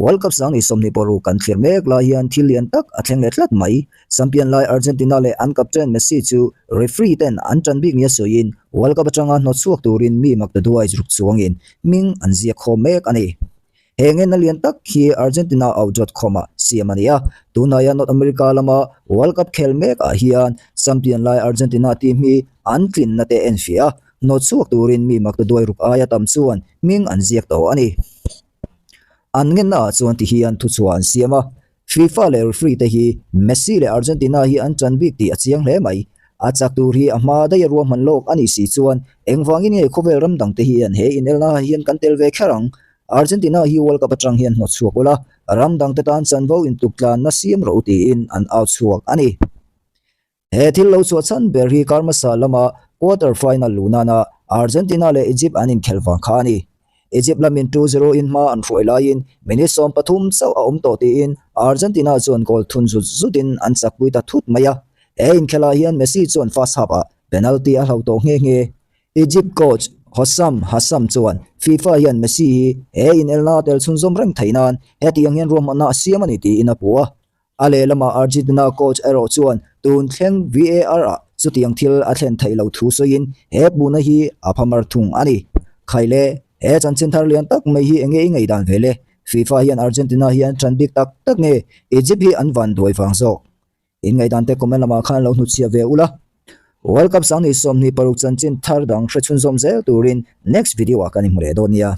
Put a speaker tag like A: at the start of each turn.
A: World Cup 2026 kan thlir mek lai hian thil lian tak a thleng leh tlat mai. Champion lai Argentina leh an captain Messi chu referee ten an tan bik nia sawiin World Cup atanga hnawtchhuak turin mi maktaduai ruk chuangin hming an ziak khawm mek a ni. He ngenna lian tak hi Argentina out dot com ah siam a ni a, tunhnaia North America lama World Cup khel mek ah hian champion lai Argentina team hi an tlinna te enfiah a, hnawtchhuak turin mi maktaduai ruk aia tam chuan hming an ziak tawh a ni. An ngenna ah chuan ti hian thuchhuah an siam a, FIFA leh referee te hi Messi leh Argentina hi an tan bik tih a chiang hle mai. A chak tur hi a hma daih a ruahman lawk a nih si chuan engvangin nge khawvel ram dang te hian he inelna ah hian kan tel ve kher ang? Argentina hi World Cup atang hian hnawt chhuak ula, ram dang te tan chanvo intuktlanna siam rawh u tiin an au chhuak a ni. He thil lo chhuah chhan ber hi kar hmasa lama quarter final luh nana Argentina leh Egypt an inkhelh vang kha a ni. Egypt lamin 2-0 in hma an hruai laiin minute 13 chauh a awm tawh tiin Argentina chuan goal thun zut zutin an chakpui ta thut mai a. He inkhelhah hian Messi chuan first half-ah penalty a hlo tawh nghe nghe. Egypt coach Hossam Hassan chuan FIFA hian Messi hi he inelna tel chhunzawm reng theih nan hetiang hian ruahmanna a siam a ni tiin a puh a. A lehlamah Argentina coach erawh chuan tun thleng VAR-ah chutiang thil a thlen theih loh thu sawiin he hmuhna hi a phamar thung a ni. Khaile, he chanchin thar lian tak mai hi enge i ngaihdan ve le? FIFA hian Argentina hi an tan bik tak tak nge Egypt hi an van duai vang zawk? In ngaihdan te comment lamah khan lo hnutchhiah ve ula. World Cup 2026 chanchin thar dang hre chhunzawm zel turin next video ah kan inhmu leh dawn nia.